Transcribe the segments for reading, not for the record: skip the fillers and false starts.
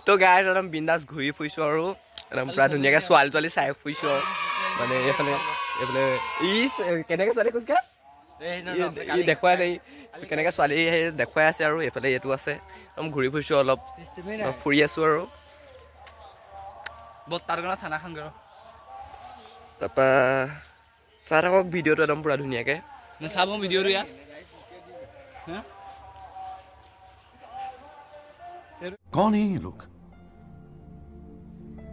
তো গাইজ একদম বিন্দাছ ঘূৰি ফুৰিছোঁ আৰু একদম পূৰা ধুনীয়াকৈ ছোৱালী তোৱালী চাই ফুৰিছোঁ আৰু মানে এইফালে এইফালে ই কেনেকৈ ছোৱালী খোজকাঢ়ে ই দেখুৱাই আছে, কেনেকৈ ছোৱালী সেই দেখুৱাই আছে আৰু এইফালে এইটো আছে। একদম ঘূৰি ফুৰিছোঁ, অলপ ফুৰি আছোঁ আৰু। তাৰপৰা চাই থাকক ভিডিঅ'টো একদম পূৰা ধুনীয়াকৈ চাব ভিডিঅ'টো। कौन है ये लोग,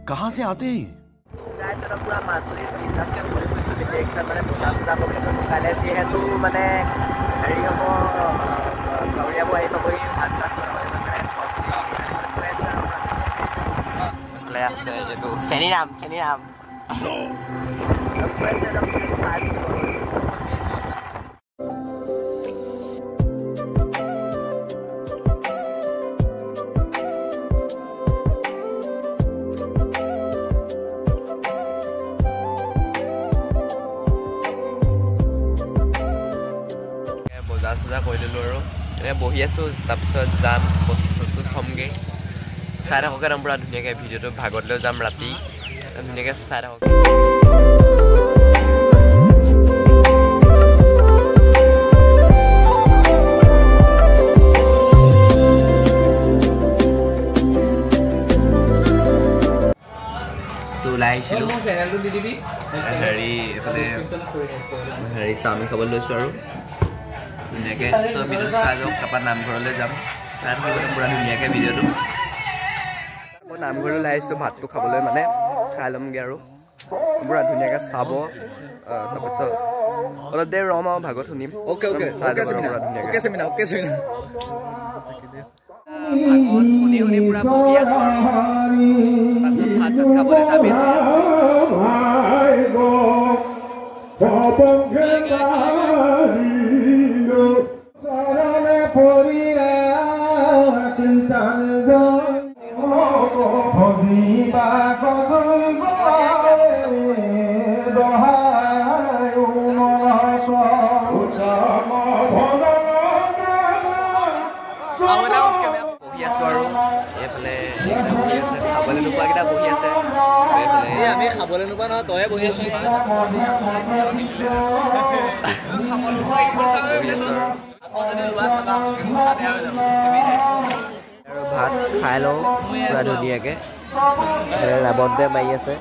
कहाँ से आते हैं? পুৰা মাজুলীত বিন্দাছকৈ ঘূৰি ফুৰিছোঁ। মানে বজাৰ চজাৰ কৰিবলৈ গৈছোঁ কাইলৈ, যিহেতু মানে হেৰি হ'ব, গাঁৱলীয়াবোৰ আহি পাবহি, ভাত চাত বনাব লাগিব, চব্জি গৈ আছোঁ আৰু। এইফালে আছে এইটো চেনিৰাম, চেনিৰাম গৈ আছে একদম চাই। বজাৰ চজাৰ কৰি ল'লোঁ আৰু এনে বহি আছোঁ, তাৰপিছত যাম বস্তু চস্তু থ'মগৈ। চাই থাকক একদম পূৰা ধুনীয়াকৈ ভিডিঅ'টো, ভাগতলৈ যাম ৰাতি, ধুনীয়াকৈ চাই থাকক। তো ওলাই আহিছিলোঁ হেৰি এইফালে হেৰি চাওমিন খাবলৈ লৈছোঁ আৰু ধুনীয়াকৈ। তো ভিডিঅ'টো চাই যাওক, তাৰপৰা নামঘৰলৈ যাম, চাই থাকিব একদম পূৰা ধুনীয়াকৈ ভিডিঅ'টো। মই নামঘৰলৈ ওলাই আহিছোঁ ভাতটো খাবলৈ, মানে খাই ল'মগৈ আৰু পূৰা ধুনীয়াকৈ চাব। তাৰপিছত অলপ দেৰি ৰম আৰু ভাগত শুনিম। ভাগত শুনি শুনি পূৰা বহি আছোঁ আৰু তাৰপিছত ভাত চাত খাবলৈ যামেই। বহি আছোঁ আৰু এইফালে এইকেইটা বহি আছে, খাবলৈ নোপোৱাকেইটা বহি আছে। আমি খাবলৈ নোপোৱা নহয়, তয়ে বহি আছো। আৰু ভাত খাই লওঁ পূৰা ধুনীয়াকৈ। ৰাৱণটোৱে মাৰি আছে।